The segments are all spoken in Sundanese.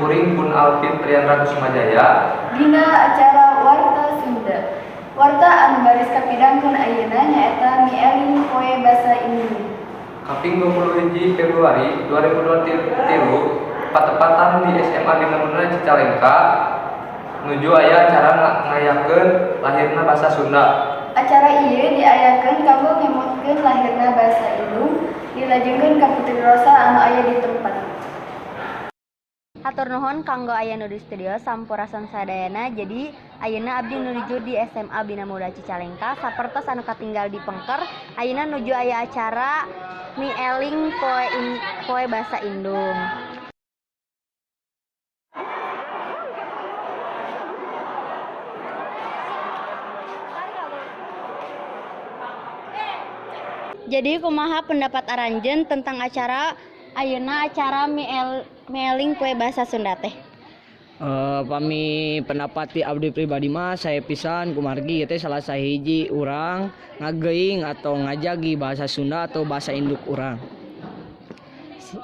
Simkuring pun Alvin Triandra Kusumajaya. Dina acara Warta Sunda. Warta anu baris kapidangkeun ayeuna nyaeta Mieling Poe Basa Indung. Kaping 21 Februari 2023 patepatan di SMA Bina Muda Cicalengka nuju aya acara ngayakeun lahirna bahasa Sunda. Acara ieu diayakeun kanggo ngemotkeun lahirna basa Indung, dilajengkeun ka Putri Rosa anu aya di tempat. Hatur nuhun kanggo aya nu di studio, sampurasun sadayana. Jadi ayeuna abdi nuju di SMA Bina Muda Cicalengka, sapertos anu katinggal di pengker, ayeuna nuju aya acara Mieling Poe Basa Indung. Jadi kumaha pendapat aranjeun tentang acara ayeuna, acara Mieling Poe Bahasa Sunda teh? Pami pendapat ti abdi pribadi mah sae pisan, kumargi ieu teh salah sahiji urang ngageuing atau ngajagi bahasa Sunda atau bahasa induk urang.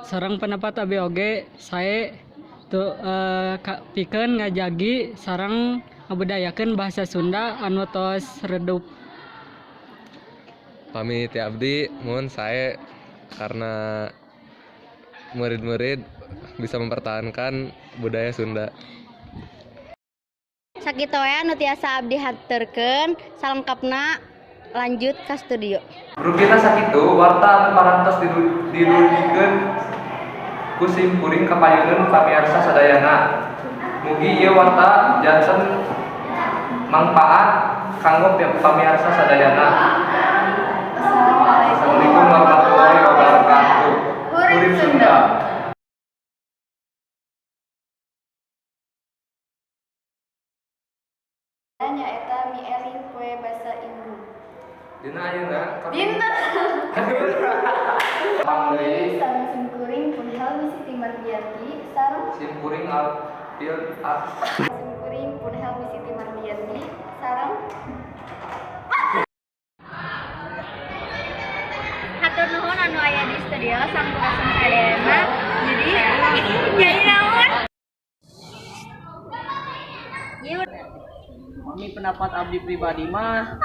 Sareng pendapat abi oge sae tuh, pikeun ngajagi sareng ngabudayakeun bahasa Sunda anu tos redup. Pami ti abdi mun sae karena murid-murid bisa mempertahankan budaya Sunda. Sakitu we anu tiasa abdi haturkeun, salengkapna lanjut ka studio. Rupina sakitu warta anu parantos didugikeun ku simkuring kapayuneun pamiarsa sadayana. Mugi ieu warta janten mangpaat kanggo pamiarsa sadayana. Assalamualaikum Assalamualaikum warahmatullahi wabarakatuh. Hurip Hurip Sunda. Sunda. Nyaeta Mieling Poe Basa Indung. Dina ayeuna Dina Pang deui. Sareng simkuring pun Helmi Siti Mardianti sareng Simkuring Alvin simkuring pun Helmi Siti Mardianti sareng Hatur nuhun anu aya di studio, sampurasun sadayana. Jadi naon? Ieu Pami pendapat abdi pribadi mah